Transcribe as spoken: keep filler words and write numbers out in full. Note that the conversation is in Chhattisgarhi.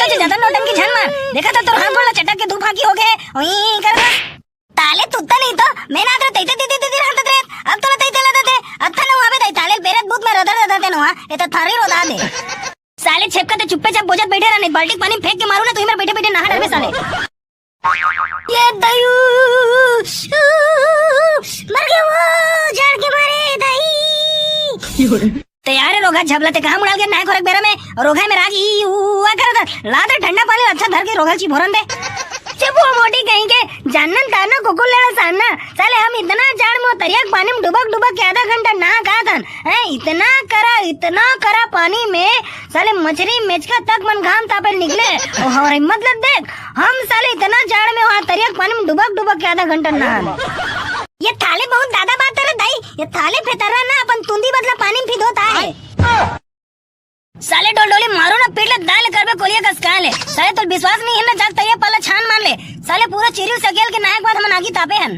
तो जे ज्यादा नौटंकी झन मार, देखा था तोर हाथ गोड़ ला चटक के दू फांकी हो गए, उई कर दे। ताले तुत्ता नहीं तो, मैं ना तेरे तैते दीदी दीदी रहता तेरे, अब तो ना तैते लगा दे, अब था ना हुआ बे दाई ताले बेरत बूत में रदर रदर देनो हा, ये तो थारी रोदा दे। साले छेपका ते चुप्पे चाप बोजत बैठे रहने, बाल्टी पानी फेंक के मारू ना, तू ही मेरे बैठे बैठे नहा डरबे साले। ये दयू, मर गया वो, जाड़ के मारे दाई। तो यार रोगहा झबला ते कहाँ मुड़ाल के नहाए खोरक बेरा में, रोगहा में राग ई हुआ करत, ला दे ठंडा पानी अच्छा धर के रोगहा चिभोरन दे। चुप हो मोटी कहीं के, जानन ताना कुकुर लेड़ा सानना। साले हम इतना जाड़ में तरिया के पानी में डुबक डुबक के आधा घंटा नहा का थन, हैं? इतना करा, इतना करा पानी में, साले मछरी मेचका तक मन घाम तापे निकले। और हमारा हिम्मत लग देख, हम साले इतना जाड़ में वहाँ तरिया के पानी में डुबक डुबक के आधा घंटा नहा। ये थाले बहुत दादा बात है रे दाई, ये थाले फेतरा ना अपन तुंदी बदला पानी में फिदोता है। साले डोलडोली मारू ना पीट ले दाल करबे कोलिया कस काले। साले तोल विश्वास नहीं है ना, जाग तैया पाला छान मार ले। साले पूरा चिरियो सकेल के नायक बाद हम आगी तापे हन।